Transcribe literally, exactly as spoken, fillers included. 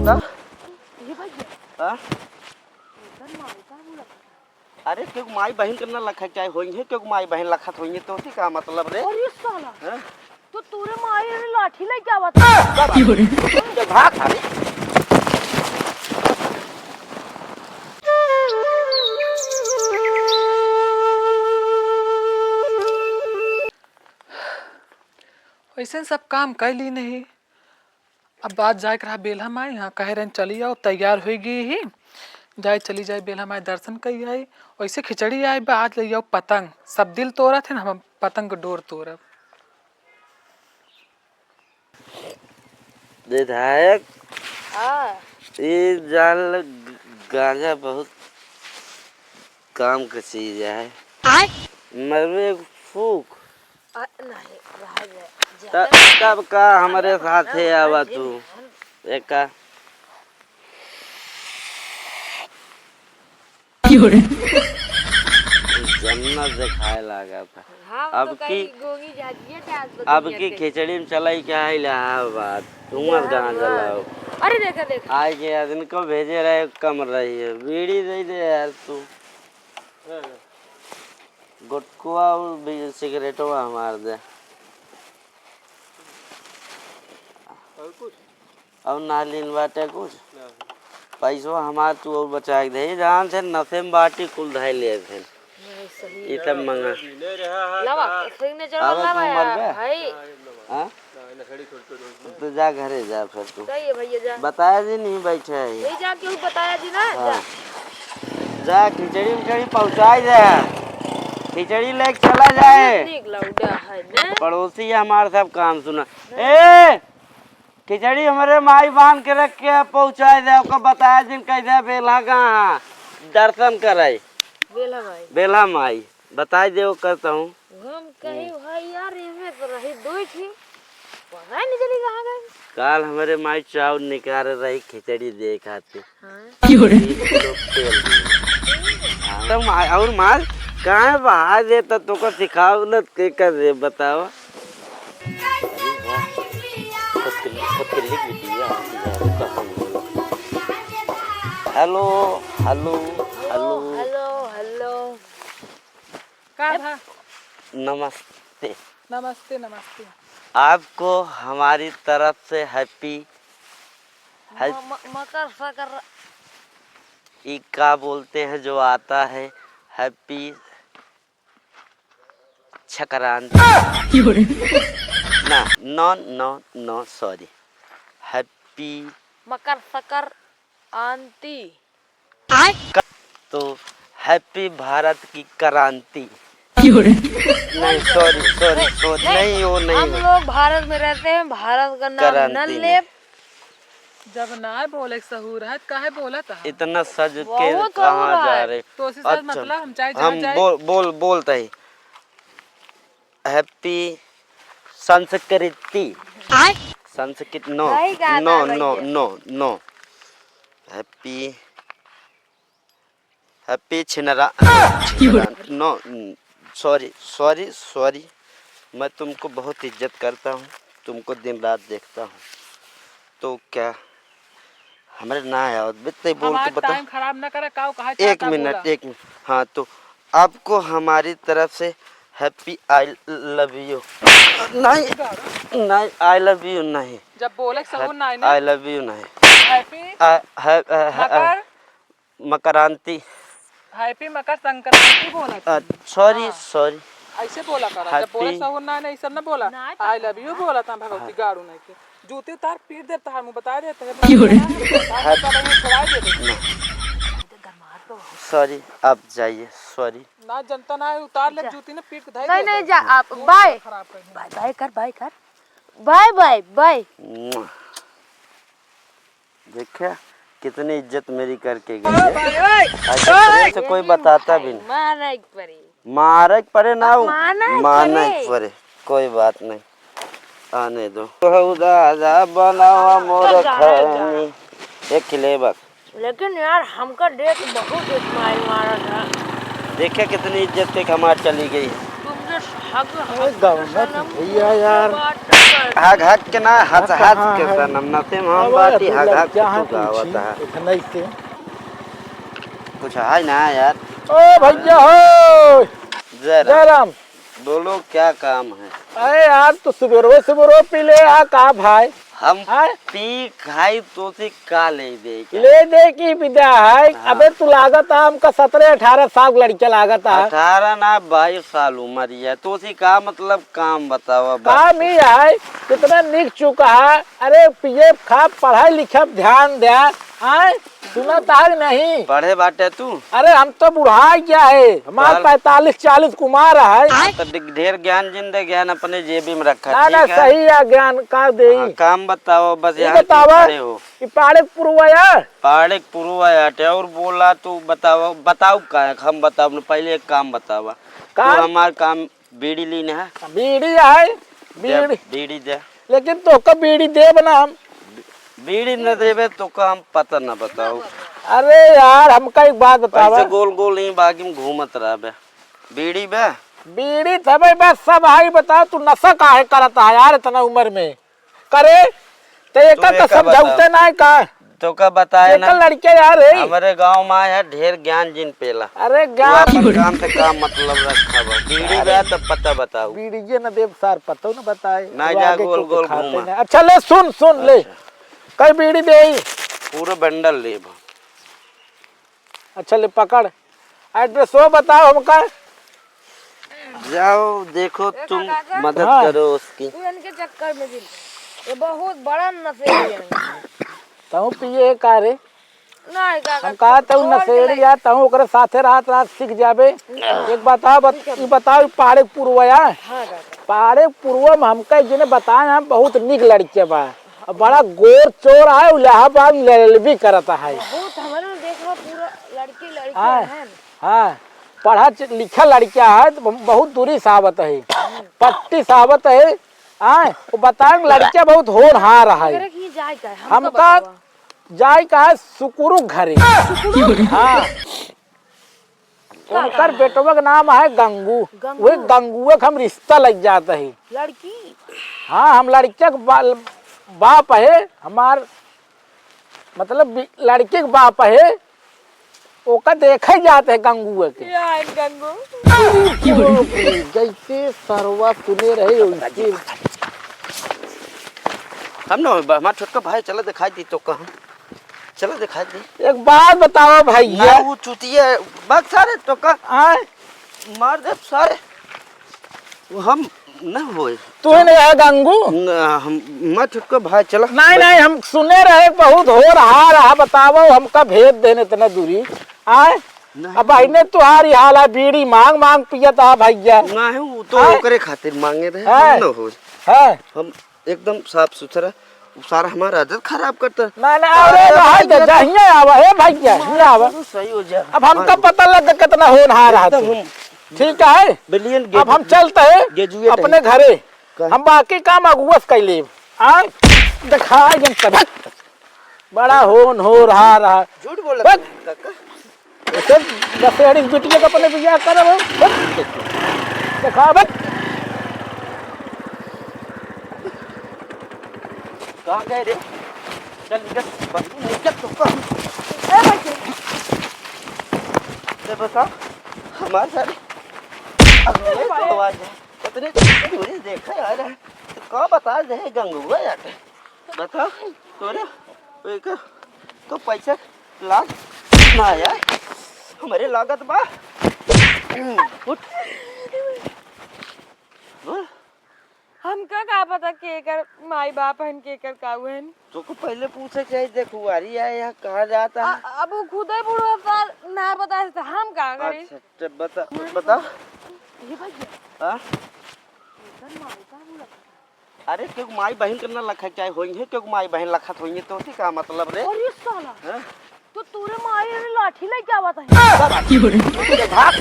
का? ये भैया। हाँ? उधर माई का बोला था? अरे, क्यों माई बहन करना लखा, चाहे होई है, क्यों माई बहन लखत होई है, तो उसी का मतलब रे? और ये साला, हाँ? तो तोरे माई रे लाठी लेके आवत है। चल भाग साले। वैसे सब काम कर ली नहीं। अब बात जाए के रहा बेल्हा माई, हाँ, कहे रहन चली आओ, तैयार होइ गई ही, जाए, चली जाए बेल्हा माई दर्शन करी आई। वैसे खिचड़ी आए बा, आज ले आओ पतंग, सब दिल तोड़त है ना, हम पतंग के डोर तोड़ब। विधायक, हाँ। ये जान ल, गांजा बहुत काम के चीज है। आय? मरबे फूक। आ, नहीं, रह गया। त-, तब का हमरे साथे आवा तू? एका जन्नत देखाए लागा था। हम अब तो की, कहीं गोंगी जातिया जात बा अब दुनिया की के। खिचड़ी में चलाई क्या है इलाहाबाद? तू मत गाना जलाओ। अरे देखा, देखा। आए के आदमी को भेजे रहे, कम रही है। बीड़ी दे दे यार तू। गुटकुआ और भी सिगरेटवा हमार दे। और कुछ? और नालीन बाटे कुछ? ना। पैसवा हमार तू और बचा के दे। जान से नशे में बाटी कुल धै ले थे। नहीं, सही। ई सब मंगा। लावा, सिग्नेचर अब वाला तू लावा मर यार। गया? है। हाँ? तो जा घरे जा फिर तू। सही है भैया, जा। बताया जी नहीं बैठे है। नहीं जा, क्यों बताया जी ना? हाँ। जा। जा, खिचड़ी उचड़ी पहुँचाई दे। खिचड़ी लेके चला जाए। नीक लौंडा है ने। पड़ोसी है हमारे सब काम सुना। ए, खिचड़ी हमरे माई बांध के रख के पहुँचाई दे, ओकर बताया जिन कैसे बेल्हा कहाँ दर्शन करे। बेल्हा माई। बेल्हा माई, बताई दे ओकर कहूँ। हम कही भाई यार, एमे तो रही दो ही थी, पता ही नहीं चली कहाँ गए। काल हमरे माई चाउर निकारे रही खिचड़ी दे खातिर। हाँ। क्यों रे? एक किलो तेल दिए। हाँ, तो मा-, और माल कहाँ है? बाहर दे तो तुमको सिखाओ न, के कर दे, बताओ। खुद के, खुद के लिख भी दिया, कहाँ है? हेलो, हेलो, हेलो। हेलो, हेलो। का भा? नमस्ते। नमस्ते, नमस्ते। आपको हमारी तरफ से happy, म-, म-, मकर सकर- ई का बोलते हैं जो आता है, happy संक्रांति। ना, no, no, no, sorry, happy मकर सकर आंटी। आय? तो happy भारत की क्रांति। क्यों रे? नहीं, sorry, sorry, sorry, नहीं, वो नहीं हम है। लोग भारत में रहते हैं, भारत का नाम न क्रांति लेब। नहीं। जब ना बोले के सहूर है, तो काहे बोलत है? इतना सज के बहुत सहूर कहाँ जा है। रहे? तो उसी से अच्छा, मतलब हम चाहे जहाँ हम जाए। बोल, बोल, बोलते ही। Happy संस्कृति। आय? संस्कृत, no, भाई गाना no, no, भैया। No, no। Happy, happy छिनरा, छिनरा, no, sorry, sorry, sorry। मैं तुमको बहुत इज्जत करता हूँ, तुमको दिन रात देखता हूँ। तो क्या हमरे ना आवत बे, ते बोल के हमार बता। Time खराब ना करा, काऊ कहा एक चाहता मिनट, बोला। एक मिनट। हाँ, तो आपको हमारी तरफ से happy I love you। नहीं, नहीं, I love you नहीं। जब बोले के सहूर ना है ना। I love you नहीं। Happy आ, है, आ, है, आ, मकर मकरांति। Happy मकर संक्रांति बोला था। आ, sorry, हाँ। Sorry। ऐसे बोला करा, जब happy बोला सहूर ना है ना, ये सब ना बोला। ना, I love you बोला था, भगवती हाँ। गाड़ू नहीं के। जूती उतार पीट दे तहार मुंह बता दे तहे। क्यों रे? तार बता दे, छोड़ा दे दे। Sorry, आप जाइए, sorry। ना जनता ना है, उतार ले जा। जूती ना पीट के धाई नहीं, दे नहीं, दे। जा आप, मुंह bye। खराब कर दे। Bye, bye कर, bye कर। Bye, bye, bye। देखा, कितनी इज्जत मेरी करके गई है। आज प्रेम से कोई बताता भी नहीं। मारे के पड़े। मारे के पड़े ना, अब माने के माने पड़े। के पड़े। कोई बात नहीं, आने दो। तो दादा बनावा मोर खैनी। एक खिले बस। लेकिन यार, हमका देख बहुत smile मारा था। देखा, कितनी इज्जत के कमार चली गई। तुमसे अरे गवनत भैया यार। हग हग के ना, हच हच के सनम। नशे में हम बाटी, हग हग के तू गावत है। कुछ है ना यार। ओ भैया हो। जय राम। जय राम। बोलो, क्या काम है? अरे यार, तू सुबेरवे सुबेरवे पी ले आ का भाई? हम आय? पी खाई तो से का ले दे के? ले दे की विदा है। हाँ। अबे तू लागत है हमका सतरह अठारह साल लड़का लागत है। अठारह ना, बाईस साल उम्र ही है। तो से का मतलब काम बतावा बस। काम ही है, कितना निक चुका है। अरे पिए खा, पढ़ाई लिखे ध्यान दे। आय? सुनत है कि नहीं? पढ़े बाटे तू? अरे हम तो बुढ़ा गया है, हमार पर पैंतालीस चालीस कुमार है। हाँ, तो ढे-, ढेर ज्ञान जिन दे, ज्ञान अपने जेबी में रखा, ना, ठीक ना, है? सही है ज्ञान, का देई? हाँ, काम बताओ, बस ये यहाँ क्यों बतावा, खड़े हो? ये पाड़े के पुरवा है? पाड़े के पुरवा है, हटे, और बोला तू बताओ, बताओ का है? हम बताओ, पहले एक काम बतावा। तू काम? हमार काम बीड़ी लीन है? बीड़ी है, दे, बीड़ी। बीड़ी दे। लेकिन तोहका बीड़ी देब ना हम। बीड़ी न देबे तोहका हम पता न बताओ। अरे यार, हमका एक बात बतावा। ऐसे गोल गोल ही बागी में घूमत रहबे। बीड़ी बे? बीड़ी थबे बस सब है, बताओ तू नशा काहे करत है यार इतना उम्र में? करे, ते एकर तो एका समझौते बताओ। ना है का? तोका बताए ना। एकर लड़के यार है। हमरे गाँव में आए है, ढेर ज्ञान जिन पेला। अरे तू ज्ञान। अपन काम से काम मतलब रखा बा। बीड़ी बा तो पता बताओ। बीड़ी ये न देब सार, पतो न बताए। ना वो जा आगे गोल को गोल दिखाते घूमा। ना। अच्छा ले सुन, सुन ले। अच्छा। कई बीड़ी दे? पूरा बंडल लेब। अच्छा ले पकड़, एड्रेसो बताओ हमका। जाओ देखो, ए तुम काका, मदद हाँ। करो उसकी। तू इनके चक्कर में जिन, ये बहुत बड़ा नशेड़ी है। तहूँ पिए है का रे? नहीं काका, हम कहा तहूँ थोड़ा नशेड़ी सा। यार, तहूँ ओकरे साथे रात रात सीख जाबे। एक बताओ, बत-, ई बताओ, ई पाड़े के पुरवा है? हाँ काका। पाड़े के पुरवा में हमका एक जने बताए हैं, बहुत निक लड़के बा। अब बड़ा गोर चोर है, इलाहाबाद में एलएलबी करत है। बहुत, हमरे में देख लो, पूरा लड़की लड़की हाँ, हैं। हाँ, पढ़ा च-, लिखा लड़का है, तो बहु-, बहुत दूरी से आवत है, पट्टी से आवत है। हाँ, वो बताएं, लड़का बहुत होनहार है। हमरे की जाए का है, हमका हमका बतावा। जाए का है सुकुरु घरे। सुकुरु? हाँ। का उनकर नाम है? बेटवा के नाम है गंगू। गंगू? वही गंगुआ के हम रिश्ता लग जात है। लड़की? हाँ, हम लड़के के बा-, बाप है, हमार मतलब बी-, लड़के के बाप है, ओका देखे जात है गंगुआ के। ये आइन गंगू। जैसे सरवा सुने रहे वैसे। हम ना, हमार छोटका भाई चला दिखाई दी तो कहाँ। चलो दिखाई दे। एक बात बताओ भैया। ना, वो चुतिया है। भाग सारे, तो का? आय? मार दे सारे। वो हम न होए। तू ही नहीं है गंगू? ना, हम मत उसको भाई, चला। नहीं, नहीं, हम सुने रहे बहुत होनहार रहा, बताओ, हमका भेज देने इतना दूरी। आय? नहीं। अब बहिने तुहारी हाल है, बीड़ी मांग मांग पियत है भैया। नहीं, वो तो आय? ओकरे खातिर मांगे रहे, हैं? हम न होए। हैं? हम एकदम साफ सुथरा, उ सारा हमार आदत खराब करता। ना, ना, अरे अरे रहा भाई, दे, जा, हियाँ आवा, हे भैया, हियाँ आवा। तू सही हो जा। अब हमका हाँ। पता लग गया कितना होनहार रहा एकदम तू। हम ठीक है? बिलियन अब हम गेजुएट चलते हैं गेजुएट अपने है। घरे। कहाँ? हम बाकी काम अगुआ से कर लेब। आ? दिखा एकदम तब। बड़ा होनहार रहा। झूठ बोला बस। तू, काका। ऐसे दशहरी बिटिया का अपने बियाह करब हो। बस। देखा बस। कहाँ गए रे? चल निकल, बंदू नहीं, चल तो कहाँ? ए भाई। ले बता, हमारे सारे अगले तो आवाज है। इतने दूरी देखा यार, तो का बता दे गंगुआ यार। बता, तोरे, एक तो पैसा लाग ना आया, हमरे लागत बा। उठ। बोल। हमका का पता केकर माई बाप हन, केकर काऊ हन। तोको पहले पूछे के चाही, देख, हुआरी आए यहाँ कहाँ जाता है? अ-, अब वो खुदे बूढ़ा सार ना बताए तो हम का करी? अच्छा, तो बता, बता। ये भैया। हाँ? केकर माई का बूढ़ा? अरे, क्यों माई बहन के ना लखा चाहे होई है, क्यों माई बहन लखत होई है, तो से का मतलब रे? अरे साला, हाँ? तो तोरे माई अरे लाठी लेके आवत है। तेरे भाग।